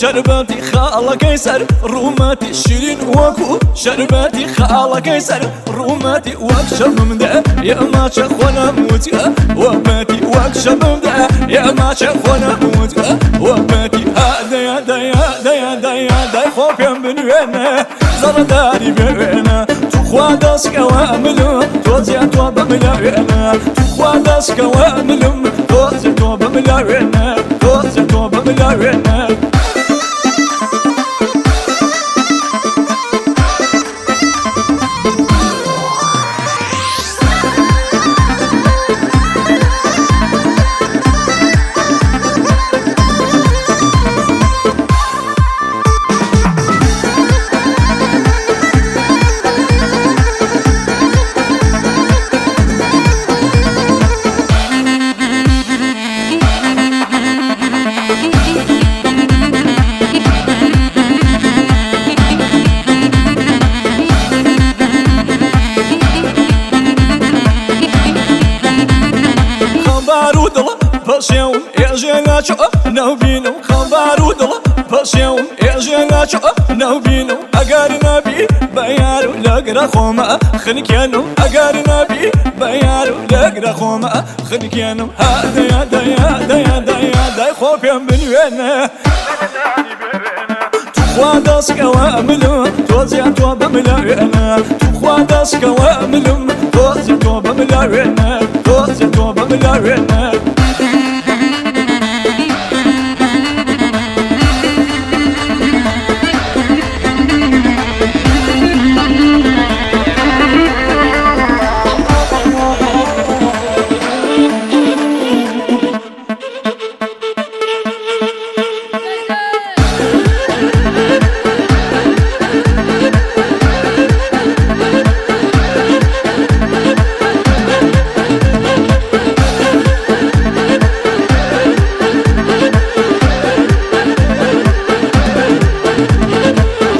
شەربەتی خاڵەکەی سەر ڕوومەتی شیرین وەکو شەربەتی خاڵەکەی سەر ڕوومەتی وەک شەممدە یەماچە خۆنەم وتە وەبەتی وەک شەممدە یەماچە خۆنەم وتە وەبەتی دەیا دەیا دەیا دەیا دای خۆ پێم بنوێنە زەڕداری بێوێنە توخوا دەستکەوە ملم تۆزیان تۆ بملاوێنە توخوا دەستکەوە ملم تۆزی تۆ بملاوێنە تۆزی تۆ بملاوێنە. خەمبار و دڵ پەشێوم ئێژێ ناچۆ نەوبینم خەمبار و دڵ پەشێوم ئێژێ ناچۆ نەوبینم ئەگەر نەبی بەیار و لەگرە خۆمە خنکێنم ئەگەر نەبی بەیار و لەگرە خۆمە خنکێنم دەیا دەیا دەیا دەیا دای خۆ پێم بنوێنە توخوا دەستکەوە ملم تۆزیان تۆ بملاوێنە توخوا دەستکەوە ملم تۆزی تۆ بملاوێنە تۆزی تۆ بملاوێنە.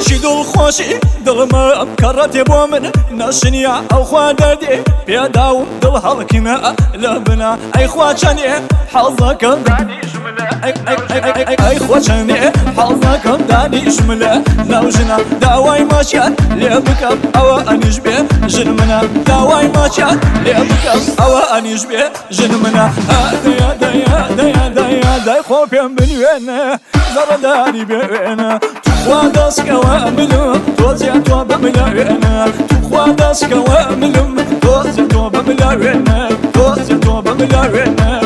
چی دڵخۆشی دڵمە ئەم کەڕەتێ بۆ من نەشنیە ئەو خوا دەردێ پێداوم دڵ هەڵکنە لە بنا ئەی خوا چەنێ حەزەکەم ئەی خوا چەنێ حەزەکەم دانیشم لە ناو ژنە داوای ماچیان لێ بکەم ئەوە ئەنیش بێ ژن منە داوای ماچیان لێ بکەم ئەوە ئەنیش بێ ژن منە دەیا دەیا دەیا دەیا دای خۆ پێم بنوێنە زەڕداری بێوێنە توخوا دەستکەوە ملم تۆزیان تۆ بملاوێنە توخوا دەستکەوە ملم تۆزی تۆ بملاوێنە تۆزی تۆ بملاوێنە.